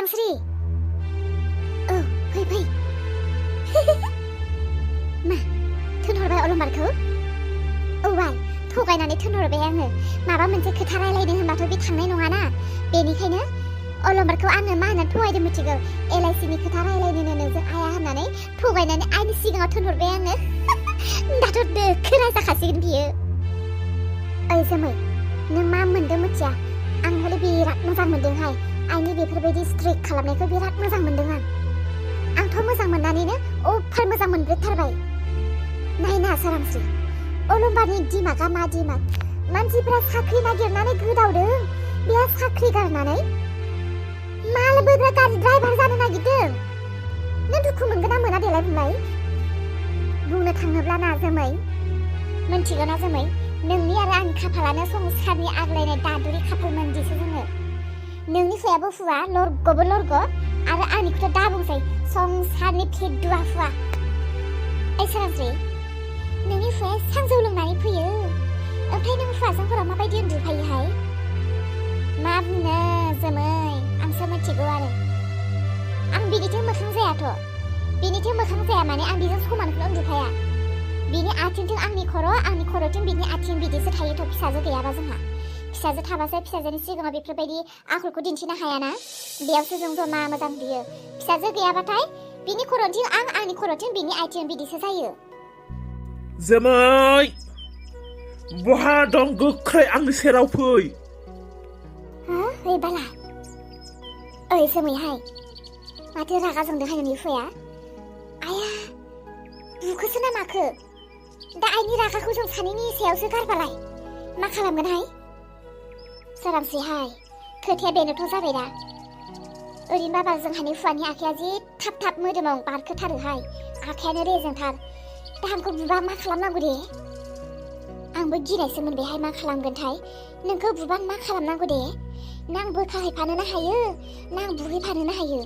सोरांस्रि फै मा थोनहरबाय अलंबारखौ औवाल थगायनानै थोनहरबाय आङो माबा मोनसे खोथा रायलायनो होनबाथ' बे थांनाय नङाना बेनिखायनो अलंबारखौ आङो मा होननानै थगायदों मिथिगौ LICनि खोथा रायलायनो नोंजों आया होननानै थगायनानै आइनि सिगाङाव थोनहरबाय आङो दाथ' दोखो रायजाखासिगोन बियो ओइ जोमै नों मा मोनदों मिथिया आं हले बिराद मोजां मोनदोंहाय आइनि बेफोरबायदि स्ट्रिक खालामनायखौ बिराद मोजां मोनदों आंथ' मोजां मोननानैनो अफार मोजां मोनब्रेथारबाय नायना सोरांस्रि अलंबारनि दिमागा मा दिमाग मानसिफ्रा साख्रि नागिरनानै गोदावदों बेहा साख्रि गारनानै माल बोग्रा गारि ड्राइभार जानो नागिरदों नों दुखु मोनगोन ना मोना देलाय बुंलाय बुंनो थाङोब्ला ना जोमै मोनथिगौ ना जोमै नोंनि आरो आंनि खाफालानो संसारनि आग्लायनाय दादुरि खाफाल मोनदिसो जोङो नोंनि हुवाबो हुवा लरग'बो लरग' आरो आंनिखौथ' दा बुंसै संसारनि फिदुवा हुवा ओइ सोरांस्रि नोंनि हुवाया सानजौ लोंनानै फैयो ओमफ्राय नों हुवाजों हराव माबायदि उन्दुफायोहाय मा बुंनो जोमै आंसो मिथिगौ आरो आं बिनिथिं मोखां जायाथ' बिनिथिं मोखां जाया माने आं बेजों समानखौनो उन्दुफाया बिनि आथिंथिं आंनि खर'थिं बिनि आथिं बिदिसो थायोथ' फिसाजो गैयाबा जोंहा फिसाजो थाबासो फिसाजोनि सिगाङाव बेफोरबायदि आखलखौ दिन्थिनो हायाना बेयावसो जों जमा मोजां बियो फिसाजो गैयाबाथाय बिनि खर'थिं आंनि खर'थिं बिनि आथिं बिदिसो जायो जोमै बहा दं गोख्रै आंनि सेराव फै ओइ बाला ओइ जोमैहाय माथो रागा जोंदोंहाय नोंनि हुवाया आया बुखोसो ना माखो दा आइनि रागाखौ जों सानैनि सायावसो गारबालाय मा खालामगोनहाय सोरांस्रिहाय खोथाया बेनोथ' जाबाय दा ओरैनोबाबा जोंहानि हुवानि आखाया जि थाब थाब मोदोमाव बारखोथारोहाय आखायानो रेजेंथार दा आंखौ बुबा मा खालामनांगौ दे आंबो गिनायसो मोनबायहाय मा खालामगोनथाय नोंखौ बुबा मा खालामनांगौ दे ना आं बोखाहैफानोनो हायो ना आं बुहैफानोनो हायो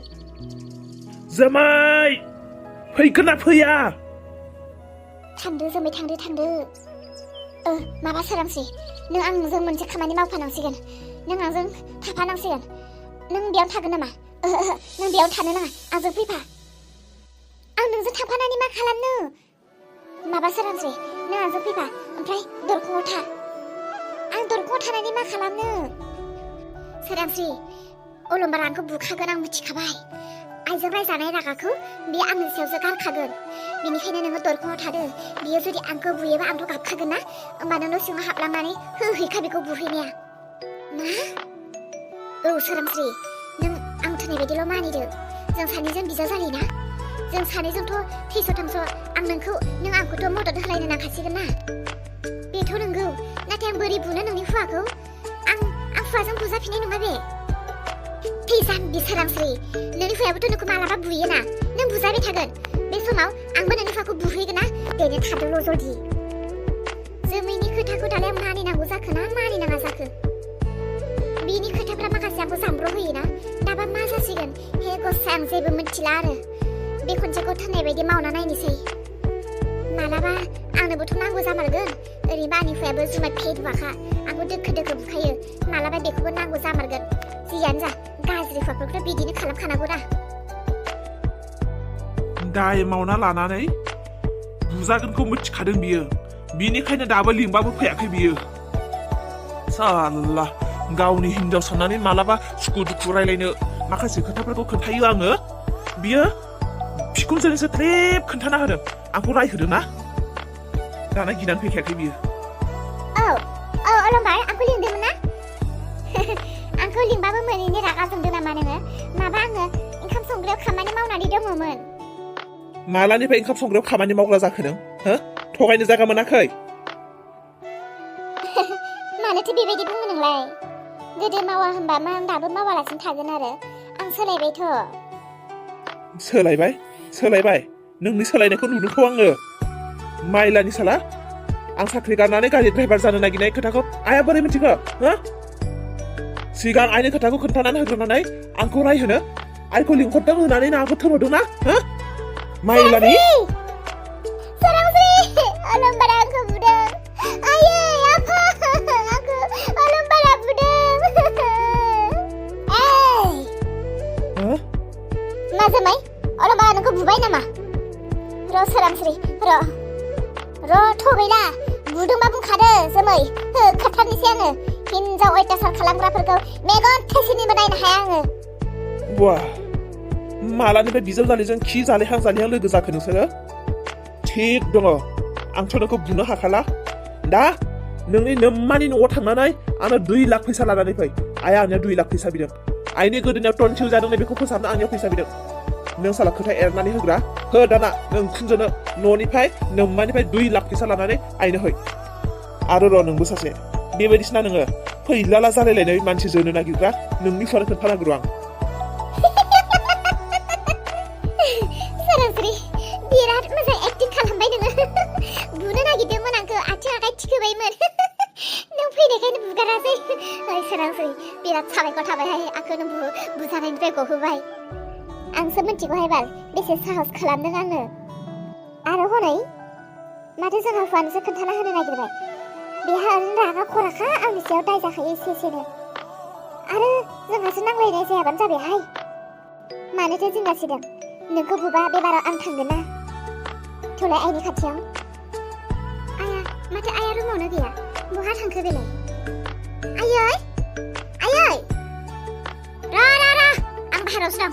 जोमै फैगोन ना फैया थांदो जोमै थांदो माबा सोरांस्रि नों आंजों मोनसे खामानि मावफानांसिगोन नों आंजों थाफानांसिगोन नों बेयाव थागोन नामा नों बेयाव थानो नाङा आंजों फैफा आं नोंजों थांफानानै मा खालामनो माबा सोरांस्रि नों आंजों फैफा ओमफ्राय दरखंआव था आं दरखंआव थानानै मा खालामनो सोरांस्रि अलंबारा आंखौ बुखागोन आं मिथिखाबाय आइजों रायजानाय रागाखौ बे आंनि सायावसो गारखागोन बेनिखायनो नोङो दरखंआव थादो बियो जुदि आंखौ बुयोबा आंथ' गाबखागोन ना होमबा नों न' सिङाव हाबलांनानै होहैखा बेखौ बुहैनाया मा औ सोरांस्रि नों आं थोनाय बायदिल' मानिदो जों सानैजों बिजावजालि ना जों सानैजोंथ' थैस' थांस' नों आंखौथ' मदद होलायनो नांखासिगोन ना बेथ' नंगौ नाथाय आं बोरै बुनो नोंनि हुवाखौ आं हुवाजों बुजाफिननाय नङा बे थैजाम्बि सोरांस्रि नोंनि हुवायाबोथ' नोंखौ मालाबा बुयोना नों बुजाबाय थागोन बे समाव आंबो नोंनि हुवाखौ बुहैगोन ना देनो थादोल' जलदि जोमैनि खोथाखौ दालाय आं मानिनांगौ जाखो ना मानिनाङा जाखो बिनि खोथाफ्रा माखासे आंखौ जामब्र' होयोना दाबा मा जासिगोन हे गसाय आं जेबो मिथिला आरो बे खनसेखौ थोननाय बायदि मावना नायनोसै मालाबा आंनोबोथ' नांगौ जामारगोन ओरैनोबा आंनि हुवायाबो जुमाय फेदुवाखा आंखौ दोखो दोखो बुखायो मालाबा बेखौबो नांगौ जामारगोन जियानो जा गाज्रि हुवाफोरखौथ' बिदिनो खालामखानांगौ ना दाय मावना लानानै बुजागोनखौ मिथिखादों बियो बिनिखायनो दाबो लिंबाबो फैयाखै बियो साल्ला गावनि हिनजाव साननानै मालाबा सुखु दुखु रायलायनो माखासे खोथाफोरखौ खोन्थायो आङो बियो बिखुनजोनिसो ट्रेप खोन्थाना होदों आंखौ रायहोदों ना दाना गिनानै फैखायाखै बियो औ अलंबार आंखौ लिंदोंमोन ना आंखौ लिंबाबो मोनैनि रागा जोंदों नामा नोङो माबा आङो ओंखाम संग्रायाव खामानि मावनानै दङमोन मालानिफ्राय ओंखाम संग्रायाव खामानि मावग्रा जाखो नों थगायनो जायगा मोनाखै मानोथो बेबायदि बुङो नोंलाय गोदो मावा होनबा मा आं दाबो मावालासिनो थागोन आरो आं सोलायबायथ' सोलायबाय नोंनि सोलायनायखौ नुदोंथ' आङो माइलानि साला आं साख्रि गारनानै गारि ड्राइभार जानो नागिरनाय खोथाखौ आइया बोरै मिथिगौ सिगां आइनि खोथाखौ खोन्थानानै होग्रोनानै आंखौ रायहोनो आइखौ लिंहरदों होनानै आंखौ थोनहरदों ना माइलानि सोरांस्रि अलंबारा आंखौ बुदों आयै आफा आंखौ अलंबारा बुदों र' सोरांस्रि र' थगैला बुदोंबा बुंखादो जोमै खोथानोसै आङो हिनजाव अयथासार खालामग्राफोरखौ मेगन थाइसेनिबो नायनो हाया आङो वा मालानिफ्राय बिजावजालिजों खि जालेहां लोगो जाखो नोंसोरो थिग दङ आंथ' नोंखौ बुनो हाखाला दा नोंनि नोम्मानि न'आव थांनानै आंनो 2 लाख फैसा लानानै फै आइया आंनियाव 2 लाख फैसा बिदों आइनि गोदोनायाव टनसिल जादों बेखौ फोसाबनो आंनियाव फैसा बिदों नों साला खोथा एरनानै होग्रा हो दाना नों खुनजोनो न'निफ्राय नोम्मानिफ्राय 2 लाख फैसा लानानै आइनो होय आरो र' नोंबो सासे बेबायदिसोना नोङो फैलाला जालायलायनाय मानसि जोनो नागिरग्रा नोंनि फुवानो खोन्थानांगौ आं सोरांस्रि बिराद मोजां एक्टिं खालामबाय नोङो बुनो नागिरदोंमोन आंखौ आथिं आखाइ थिखोबायमोन नों फैनायखायनो बुगारासै ओइ सोरांस्रि बिराद साबायखर थाबायहाय आंखौ नों बुजानायनिफ्राय गहोबाय आंसो मिथिगौहाय बाल बेसे साहस खालामदों आङो आरो हनै माथो जोंहा हौवानोसो खोन्थाना होनो नागिरबाय बेहा रागा खराखा आंनि सायाव दाय जाखायो एसेनो आरो जोंहासो नांलायनाय जायाबानो जाबायहाय मानोथो जिंगासिदों नोंखौ बुबा बेबाराव आं थांगोन ना थौलाय आइनि खाथियाव आया माथो आया रुमावनो गैया बहा थांखो बेलाय आयै आं बाहेरावसो दं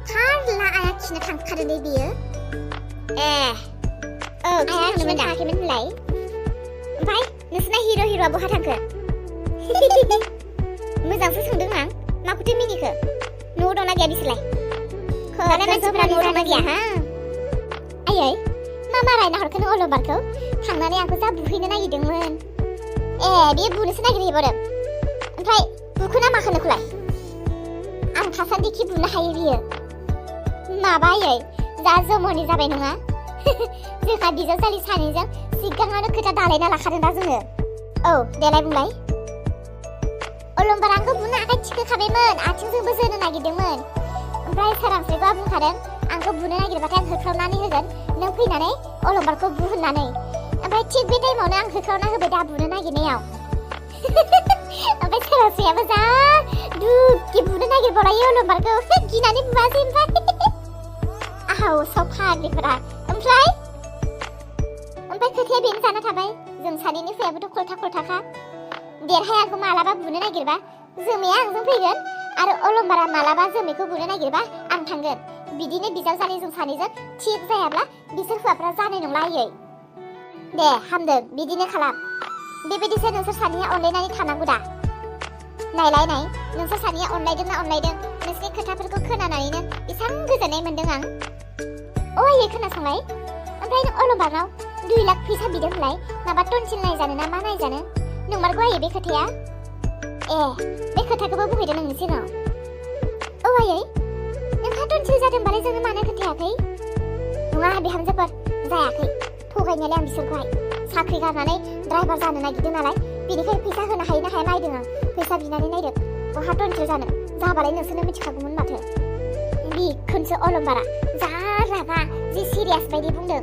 थारला आया खिनो थांखादों दे बियो आया खिनो थाङाखैमोन होनलाय ओमफ्राय नोंसोरना हिर'आ बहा थांखो मोजांसो सोंदों आं माखौथो मिनिखो न'आव दंना गैया बिसोरलाय खोनानाय मानसिफ्रा न'आव दंना गैया हा आयै मा रायना हरखो नों अलंबारखौ थांनानै आंखौ जा बुहैनो नागिरदोंमोन बियो बुनोसो नागिरहैबावदों ओमफ्राय बुखो ना माखो नोंखौलाय आं थासान्दिखि बुनो हायो बियो माबा आयै जा जमनि जाबाय नङा जोंहा बिजावजालि सानैजों सिगाङावनो खोथा दालायना लाखादों दा जोङो औ देलाय बुंलाय अलंबार आंखौ बुनो आखाइ थिखोखाबायमोन आथिंजोंबो जोनो नागिरदोंमोन ओमफ्राय सोरांस्रिखौ बुंखादों आंखौ बुनो नागिरबाथाय आं होख्रावनानै होगोन नों फैनानै अलंबारखौ बु होननानै ओमफ्राय थिग बे टाइमावनो आं होख्रावना होबाय दा बुनो नागिरनायाव ओमफ्राय सोरांस्रियाबो जा दुखि बुनो नागिरबावलायो अलंबारखौ गिनानै बुवासै ओमफ्राय आहाव साव फाग्लिफोरा ओमफ्राय खोथाया बेनो जाना थाबाय जों सानैनि फैयाबोथ' खलथाखा देरहाय आंखौ मालाबा बुनो नागिरबा जोमैया आंजों फैगोन आरो अलंबारा मालाबा जोमैखौ बुनो नागिरबा आं थांगोन बिदिनो बिजावजालि जों सानैजों थिग जायाब्ला बिसोर हौवाफ्रा जानाय नंला आयै दे हामदों बिदिनो खालाम बेबायदिसो नोंसोर सानैया अनलायनानै थानांगौ दा नायलाय नोंसोर सानैया अनलायदों नोंसोरनि खोथाफोरखौ खोनानानैनो बेसेबां गोजोननाय मोनदों आं आयै खोनासंलाय ओमफ्राय नों अलंबारनाव 2 लाख फैसा बिदों होनलाय माबा टनसिल नायजानो ना मा नायजानो नंमारगौ आयै बे खोथाया बे खोथाखौबो बुंहैदों नोंनि सिगाङाव आयै नोंहा टनसिल जादोंबालाय जोङो मानो खोन्थायाखै नङा बिहामजोफोर जायाखै थगायनायालाय आं बिसोरखौहाय साख्रि गारनानै ड्राइभार जानो नागिरदों नालाय बेनिखायनो फैसा होनो हायो ना हाया नायदों आं फैसा बिनानै नायदों बहा टनसिल जानो जाबालाय नोंसोरनो मिथिखागौमोन माथो बिखौनोसो अलंबारा जा रागा जि सिरियास बायदि बुंदों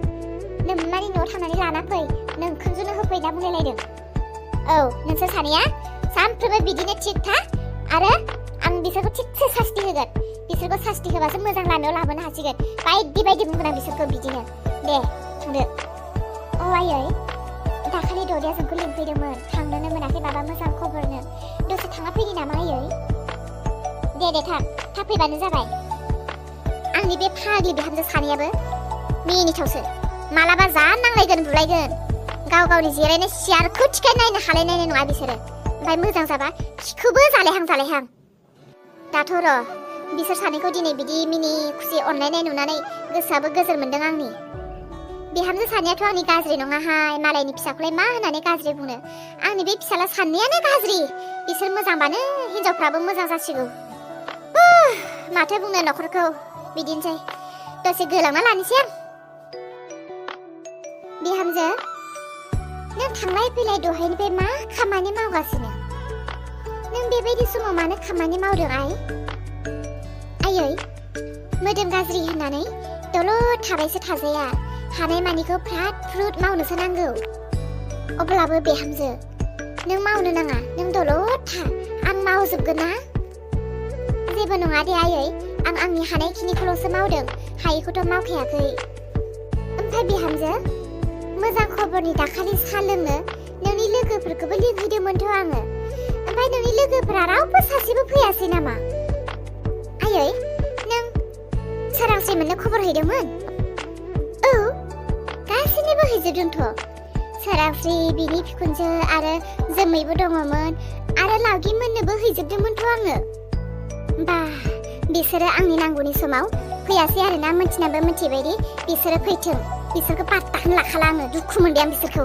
नोम्मानि न'आव थांनानै लाना फै नोंखौनो होफैना बुंलायलायदों नोंसोर सानैया सानफ्रोमबो बिदिनो थिग था आरो आं बिसोरखौ थिगसे सास्ति होगोन बिसोरखौ सास्ति होबासो मोजां लामायाव लाबोनो हासिगोन बायदि बुंगोन आं बिसोरखौ बिदिनो दे थांदो आयै दाखालि दरिया जोंखौ लिंफैदोंमोन थांनोनो मोनाखै माबा मोजां खबरनो दसे थांना फैनि नामा आयै दे थाब फैबानो जाबाय आंनि बे फाग्लि बिहामजो सानैयाबो मिनिथावसो मालाबा जा नांलायगोन बुलायगोन गावनि जिरायनाय सियारखौ थिखाय नायनो हालायनाय नङा बिसोरो ओमफ्राय मोजां जाबा खिखौबो जालायहां दाथ' र' बिसोर सानैखौ दिनै बिदि मिनि खुसि अनलायनाय नुनानै गोसोआबो गोजोन मोनदों आंनि बिहामजो सानैयाथ' आंनि गाज्रि नङाहाय मालायनि फिसाखौलाय मा होननानै गाज्रि बुंनो आंनि बे फिसाला सानैयानो गाज्रि बिसोर मोजांबानो हिनजावफ्राबो मोजां जासिगौ माथो बुंनो न'खरखौ बिदिनोसै दसे गोलांना लानोसै आं बिहामजो नों थांलाय फैलाय दहायनिफ्राय मा खामानि मावगासिनो नों बेबायदि समाव मानो खामानि मावदों आयै मोदोम गाज्रि होननानै दलद थाबायसो थाजाया हानाय मानिखौ फ्राद फ्रुद मावनोसो नांगौ अब्लाबो बिहामजो नों मावनो नाङा नों दलद था आं मावजोबगोन ना जेबो नङा दे आयै आं आंनि हानायखिनिखौल'सो मावदों हायैखौथ' मावखायाखै ओमफ्राय बिहामजो मोजां खबरनि दाखालि साहा लोंनो नोंनि लोगोफोरखौबो लिंहैदोंमोनथ' आङो ओमफ्राय नोंनि लोगोफोरा रावबो सासेबो फैयासै नामा आयै नों सोरांस्रि मोननो खबर हैदोंमोन औ गासैनिबो हैजोबदोंथ' सोरांस्रि बिनि बिखुनजो आरो जोमैबो दङमोन आरो लावगि मोननोबो हैजोबदोंमोनथ' आङो बा बिसोरो आंनि नांगौनि समाव फैयासै आरोना मोनथिनाबो मोनथिबायदि बिसोरो फैथों बिसोरखौ पात्ताखौनो लाखाला आङो दुखु मोनदों आं बिसोरखौ